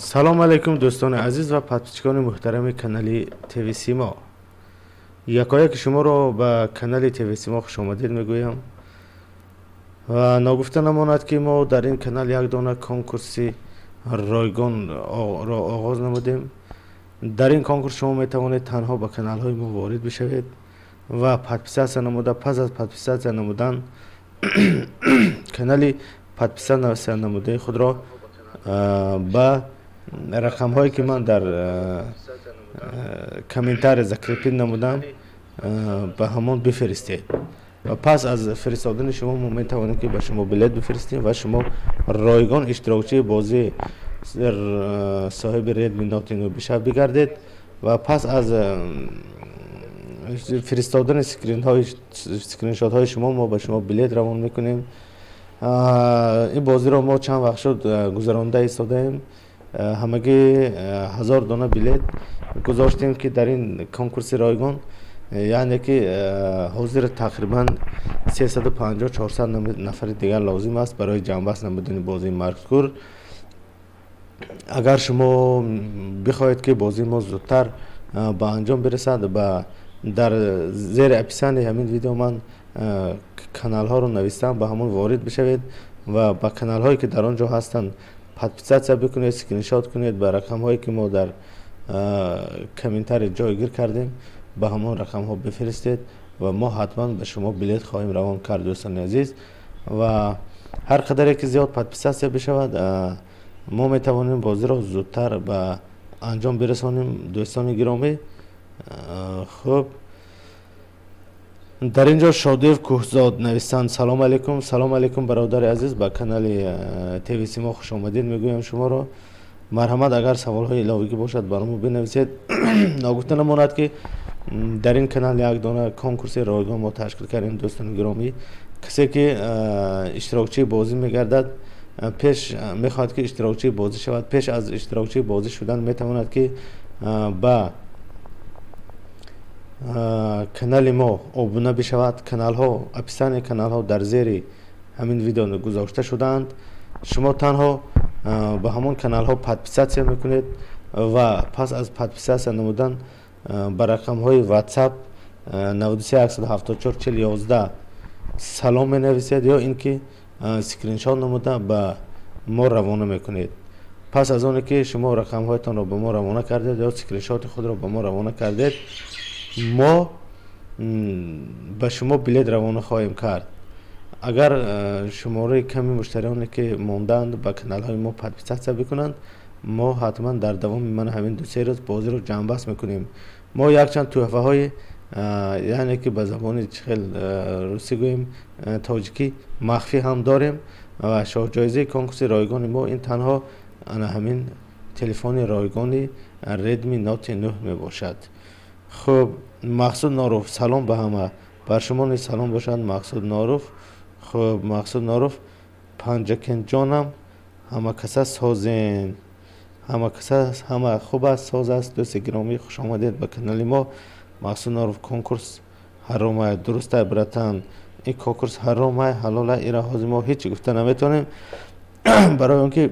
Салом алейкум, дӯстони азиз ва подписчикони муҳтарами канали ТВ Симо. Якояки шуморо ба канали ТВ Симо хушомадед мегӯям ва ногуфта намонад, ки мо дар ин канал як дона конкурси ройгонро оғоз намудем. Дар ин конкурс шумо метавонед танҳо ба каналҳои мо ворид бишавед ва подписаться намуда, пас аз подписаться намудан канали подписаться намудаи худро ба рақамҳое, ки ман дар комментария закрепить намудам, ба ҳамон бифиристед ва пас аз фиристодани шумо мо метавонем, ки ба шумо билет бифиристем ва шумо ройгон иштирокчии бозии соҳиби Redmi Note 9 бишав бигардед. Ва пас аз фиристодани скриншотҳои шумо мо ба шумо билет равон мекунем. Ин бозиро мо чанд вақт шуд гузаронда истодаем. Ҳамагӣ 1000 дона билет гузоштем, ки дар ин конкурси ройгон, яъне ки ҳозир тақрибан 350, 400 нафари дигар лозим аст барои ҷамъбаст намудани бозии мазкур. Агар шумо бихоҳед, ки бозии мо зудтар ба анҷом бирасад, ба дар зери описанияи ҳамин видео ман каналҳоро навистам, ба ҳамон ворид бишавед ва ба каналҳое, ки дар он ҷо ҳастанд, подписаться бикунед, скриншот кунед, ба рақамҳое, ки мо дар комментарий ҷойгир кардем, ба ҳамон рақамҳо бифиристед ва мо ҳатман ба шумо билет хоҳем равон кард, дӯстони азиз. Ва ҳар қадаре ки зиёд подписаться бишавад, мо метавонем бозиро зудтар ба анҷом бирасонем, дӯстони гиромӣ. Хуб, дар ин ҷо Шодиев Кӯҳзод нависанд: «Салом алейкум». Салом алейкум, бародари азиз, ба канали ТВ Симо хушомадед мегӯям шуморо. Марҳамат, агар саволҳои иловагӣ бошад, бар мо бинависед. Ногуфта намонад, ки дар ин канал як дона конкурси ройгон мо ташкил кардем, дӯстони гиромӣ. Касе ки иштирокчии бозӣ мегардад, пеш мехоҳад, ки иштирокчии бозӣ шавад, пеш аз иштирокчии бозӣ шудан метавонад, ки ба канали мо обуна бишавад. Каналҳо, описанияи каналҳо дар зери ҳамин видео гузошта шудаанд. Шумо танҳо ба ҳамон каналҳо подписаться мекунед ва пас аз подписаться намудан ба рақамҳои WhatsApp 93 174 40 11 салом менависед ё ин ки скриншот намуда ба мо равона мекунед. Пас аз оне ки шумо рақамҳоятонро ба мо равона кардед ё скриншоти худро ба мо равона кардед, мо ба шумо билет равона хоҳем кард. Агар шумораи ками муштариёне, ки мондаанд, ба каналҳои мо подписаться бикунанд, мо ҳатман дар давоми мана ҳамин 2-3 рӯз бозиро ҷамъбаст мекунем. Мо якчанд тӯҳфаҳои, яъне ки ба забони чӣ хел русӣ гӯем, тоҷикӣ, махфӣ ҳам дорем. Ва шоҳҷоизаи конкурси ройгони мо ин танҳо ана ҳамин телефони ройгони Redmi Note 9 мебошад. Хуб, Мақсуд Норов: «Салом ба ҳама». Бар шумо низ салом бошад, Мақсуд Норов. Хуб, Мақсуд Норов: «Панҷакентҷонам, ҳама каса созен?» Ҳама каса, ҳама хуб аст, соз аст. Дӯсти гиромӣ, хушомадед ба канали мо. Мақсуд Норов: «Конкурс ҳаромай». Дурустай, братан, ин конкурс ҳаромай, ҳалолай, ира ҳозир мо ҳеҷ гуфта наметавонем, барои он ки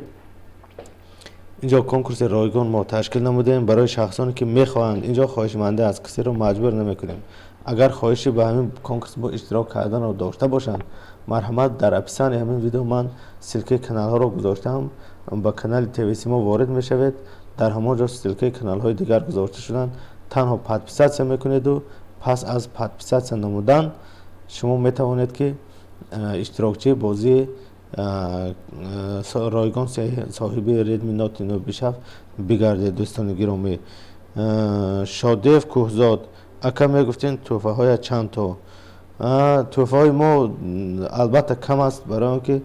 инҷо конкурси ройгон мо ташкил намудем барои шахсоне, ки мехоҳанд. Инҷо хоҳишманде аст, касеро маҷбур намекунем. Агар хоҳиши ба ҳамин конкурс мо иштирок карданро дошта бошанд, марҳамат, дар описанияи ҳамин видео ман ссылкаи каналҳоро гузоштаам. Ба канали ТВ Симо ворид мешавед, дар ҳамон ҷо ссылкаи каналҳои дигар гузошта шуданд. Танҳо подписаться мекунеду пас аз подписаться намудан шумо метавонед, ки иштирокчии бозии ройгон соҳиби Redmi Note 9 бишав бигардед, дӯстони гиромӣ. Шодиев Кӯҳзод: «Ака, мегуфтем, тӯҳфаҳоя чанд то?» Тӯҳфаҳои мо албатта кам аст, барои он ки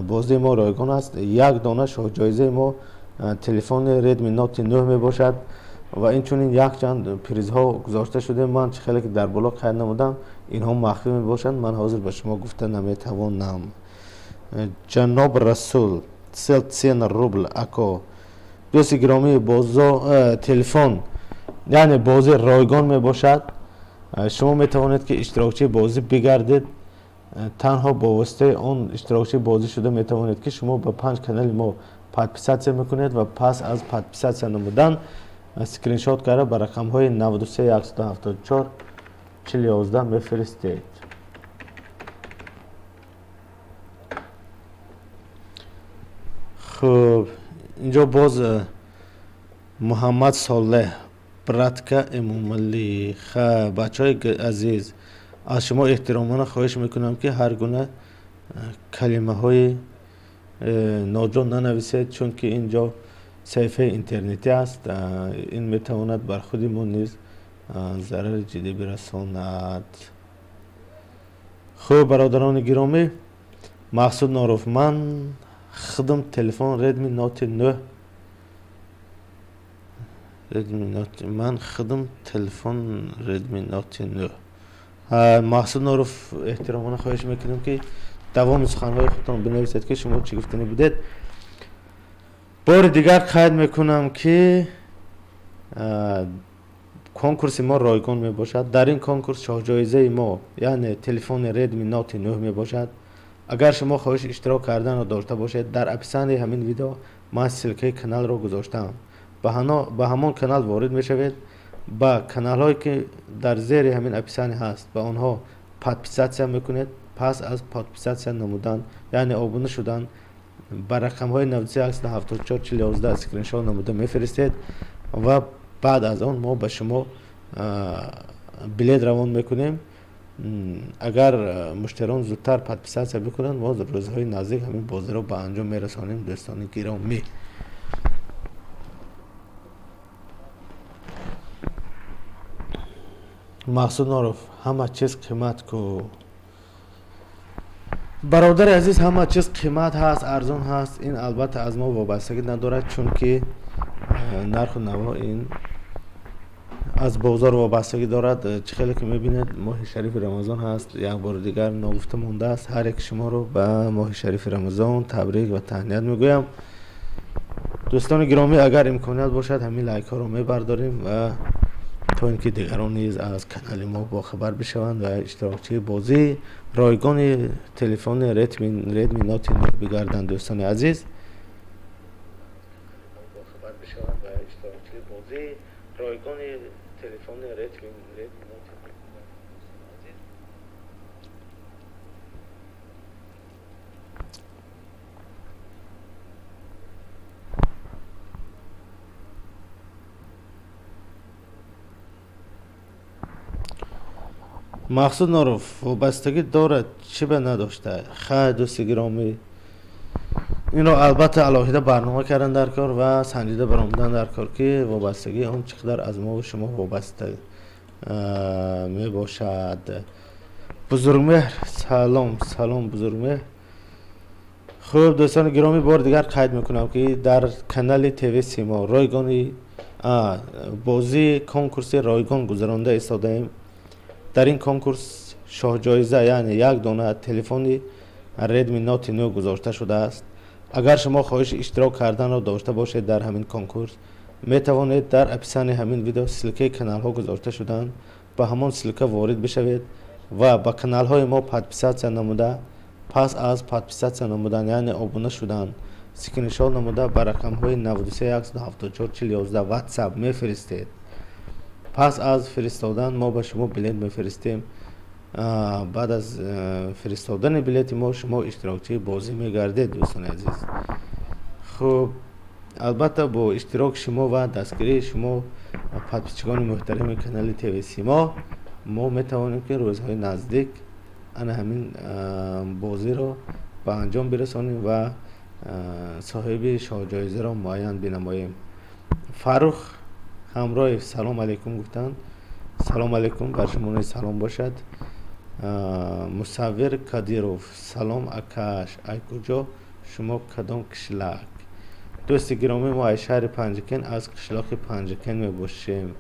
бозии мо ройгон аст. Як дона шоҳҷоизаи мо телефони Redmi Note 9 мебошад ва инчунин якчанд призҳо гузошта шудем. Ман чӣ хеле ки дар боло қайд намудам, инҳо махфӣ мебошанд, ман ҳозир ба шумо гуфта наметавонам. Ҷаноб Расул: «Сел цена рубл, ако?» Дӯсти гиромии, бозо телефон, яъне бозӣ ройгон мебошад. Шумо метавонед, ки иштирокчии бозӣ бигардед. Танҳо бо воситаи он иштирокчии бозӣ шуда метавонед, ки шумо ба 5 канали мо подписаться мекунед ва пас аз подписаться намудан скриншот карда ба рақамҳои 93 174 4011 мефиристед. Хуб, инҷо боз Муҳаммад Солеҳ, братка Эмомалӣ. Ха, бачаҳои азиз, аз шумо эҳтиромона хоҳиш мекунам, ки ҳар гуна калимаҳои ноҷо нанависед, чунки ин ҷо саҳифаи интернетӣ аст. Ин метавонад бар худи мо низ зарари ҷиддӣ бирасонад. Хуб, бародарони гиромӣ, Мақсуд Норов, ман худам телефон Redmi Note 9, Redmi Note, ман худам телефон Redmi Note 9. Мақсуд Норов, эҳтиромона хоҳиш мекунем, ки давоми суханҳои худтон бинависед, ки шумо чӣ гуфтанӣ будед. Бори дигар қайд мекунам, ки конкурси мо ройгон мебошад. Дар ин конкурс шоҳҷоизаи мо, яъне телефони Redmi Note 9 мебошад. Агар шумо хоҳиши иштирок карданро дошта бошед, дар описанияи ҳамин видео ман ссылкаи каналро гузоштаам. Ба ҳамон канал ворид мешавед, ба каналҳое, ки дар зери ҳамин описания ҳаст, ба онҳо подписаться мекунед. Пас аз подписаться намудан, яъне обуна шудан, ба рақамҳои 93 174 4011 скриншот намуда мефиристед ва баъд аз он мо ба шумо билет равон мекунем. Агар муштариён зудтар подписаться бикунанд, мо рӯзҳои наздик ҳамин бозиро ба анҷом мерасонем, дӯстони гиромӣ. Мақсуд Норов, ҳама чиз қимат ку. Бародари азиз, ҳама чиз қимат ҳаст, арзон ҳаст, ин албатта аз мо вобастагӣ надорад, чунки нарху наво ин аз бозор вобастагӣ дорад. Чӣ хеле ки мебинед, моҳи шарифи Рамазон ҳаст. Як бори дигар ногуфта мондааст, ҳар яки шуморо ба моҳи шарифи Рамазон табрик ва таҳният мегӯям. Дӯстони гиромӣ, агар имконият бошад, ҳамин лайкҳоро мебардорем ва то ин ки дигарон низ аз канали мо бохабар бишаванд ва иштирокчии бозии ройгони телефони Redmi Note 9 бигарданд, дӯстони азиз. Бохабар бишаванд ва иштирокчии бозии ройгони телефони Redmi Note 9. Мақсуд Норов, вобастагӣ дорад, чӣ ба надошта. Хай, дӯсти гиромӣ, инро албатта алоҳида барнома кардан дар кор ва санҷида баромадан дар кор, ки вобастагии он чӣ қадар аз мову шумо вобаста мебошад. Бузургмеҳр, салом, салом, Бузургмеҳр. Хуб, дӯстони гиромӣ, бори дигар қайд мекунам, ки дар канали ТВ Симо ройгони бозии конкурси ройгон гузаронда истодаем. Дар ин конкурс шоҳҷоиза, яъне як дона телефони Redmi Note 9 гузошта шудааст. Агар шумо хоҳиши иштирок карданро дошта бошед дар ҳамин конкурс, метавонед, дар описанияи ҳамин видео ссылкаи каналҳо гузошта шудаанд, ба ҳамон ссылка ворид бишавед ва ба каналҳои мо подписаться намуда, пас аз подписаться намудан, яъне обуна шудан, скриншот намуда ба рақамҳои 93 174 4011 WhatsApp мефиристед. Пас аз фиристодан мо ба шумо билет мефиристем. Баъд аз фиристодани билети мо шумо иштирокчии бозӣ мегардед, дӯстони азиз. Хуб, албатта, бо иштироки шумо ва дастгирии шумо, подписчикони муҳтарами канали ТВ Симо, мо метавонем, ки рӯзҳои наздик ана ҳамин бозиро ба анҷом бирасонем ва соҳиби шоҳҷоизаро муайян бинамоем. Фаррух Ҳамроев салом алейкум гуфтанд. Салом алейкум, бар шумо низ салом бошад. Мусаввир Кадиров, салом, акаш, ай куҷо шумо, кадом кишлак? Дӯсти гиромӣ, мо аз шаҳри Панҷакент, аз қишлоқи Панҷакент мебошем.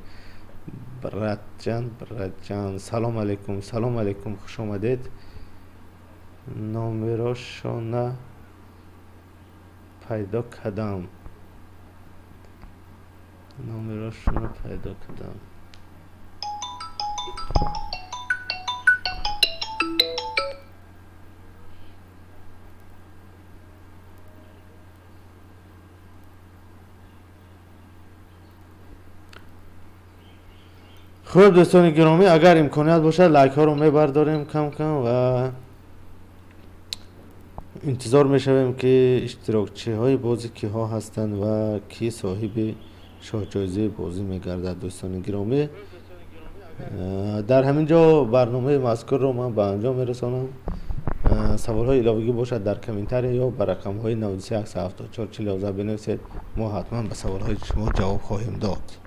Братҷан, братҷан, салом алейкум, салом алейкум, хуш омадед. Номерошона пайдо кардам, номерошонро пайдо кардам. Хуб, дӯстони гиромӣ, агар имконият бошад, лайкҳоро мебардорем кам кам ва интизор мешавем, ки иштирокчиҳои бозӣ киҳо ҳастанд ва кӣ соҳиби шоҳҷоизаи бозӣ мегардад. Дӯстони гиромӣ, дар ҳамин ҷо барномаи мазкурро ман ба анҷом мерасонам. Саволҳои иловагӣ бошад, дар комментария ё ба рақамҳои 93 174 40 11 бинависед. Мо ҳатман ба саволҳои шумо ҷавоб хоҳем дод.